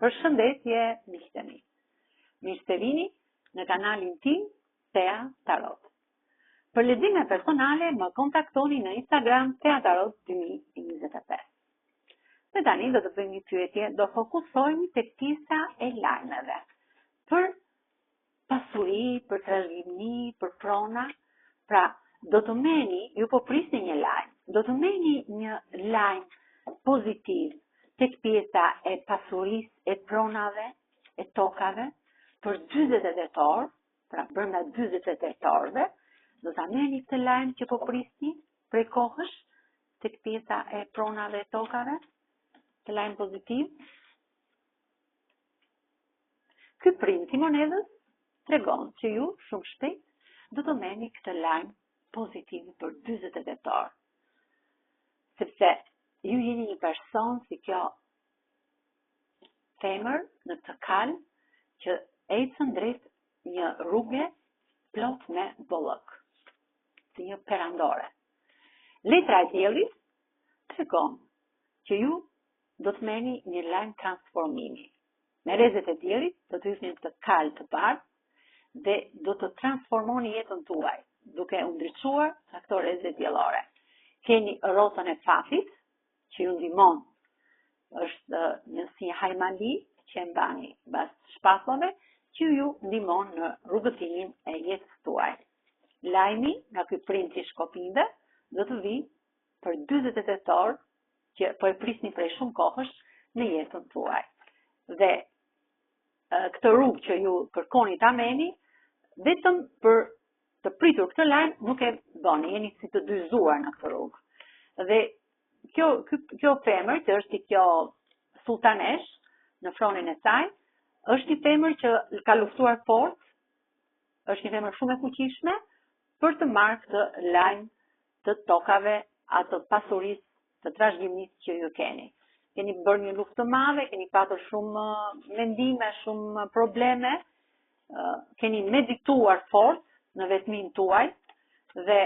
Përshëndetje, miqtë e mi. Mirë se vini në kanalin tim Tea Tarot. Për lexime personale më kontaktoni në Instagram Tea Tarot 2025. Dhe tani do të bëjmë një pyetje, do fokusohemi tek pjesa e lajmeve. Për pasuri, për trashëgimi, për prona. Pra, do të merrni, ju po prisni një lajm, do të merrni një lajm pozitiv tek pjesa e pasurisë, e pronave, e tokave, për 48 orë, pra brenda 48 orëve, do ta merrni këtë lajm që po prisni prej kohësh tek pjesa e pronave e tokave, këtë lajm pozitiv. Ky princ i monedhës tregon që ju shumë shpejt do të merrni këtë lajm pozitiv për 48 orë. Sepse ju jeni një person si kjo femër në këtë kalë që ecën drejt një rruge plot me bollëk, si një perandore. Letra e diellit tregon që ju do të merrni një lajm transformimi. Me rrezet e diellit do të hyni në këtë kalë të bardhë dhe do të transformoni jetën tuaj, duke u ndriçuar nga këto rreze diellore. Keni rrotën e fatit që ju ndihmon. Është një si një hajmali që e mbani mbas shpatullave që ju ndihmon në rrugëtimin e jetës tuaj. Lajmi nga ky princ i shkopinjve do të vijë për 48 orë që po e prisni prej shumë kohësh në jetën tuaj. Dhe këtë rrugë që ju kërkoni ta merrni, vetëm për të pritur këtë lajm nuk e bëni, jeni si të dyzuar në këtë rrugë. Dhe kjo kjo, kjo femër që është si kjo sulltaneshë në fronin e saj, është një femër që ka luftuar fort, është një femër shumë e fuqishme për të marrë këtë lajm të tokave a të pasurisë të trashëgimisë që ju keni. Keni bërë një luftë të madhe, keni patur shumë mendime, shumë probleme, keni medituar fort në vetminë tuaj dhe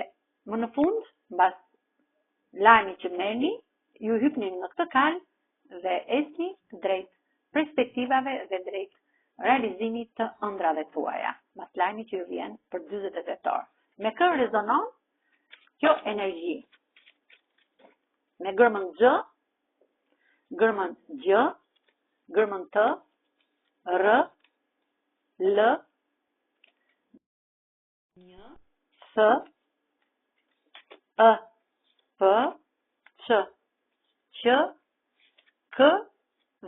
më në fund, mbas lajmit që merrni, ju hypni në këtë kalë dhe ecni drejt perspektivave dhe drejt realizimit të ëndrrave tuaja, mbas lajmit që ju vjen për 48 orë. Me kë rezonon kjo energji? Me gërmën X, gërmën Gj, gërmën T, R, L, Një, S, E, P, Ç, Q, K.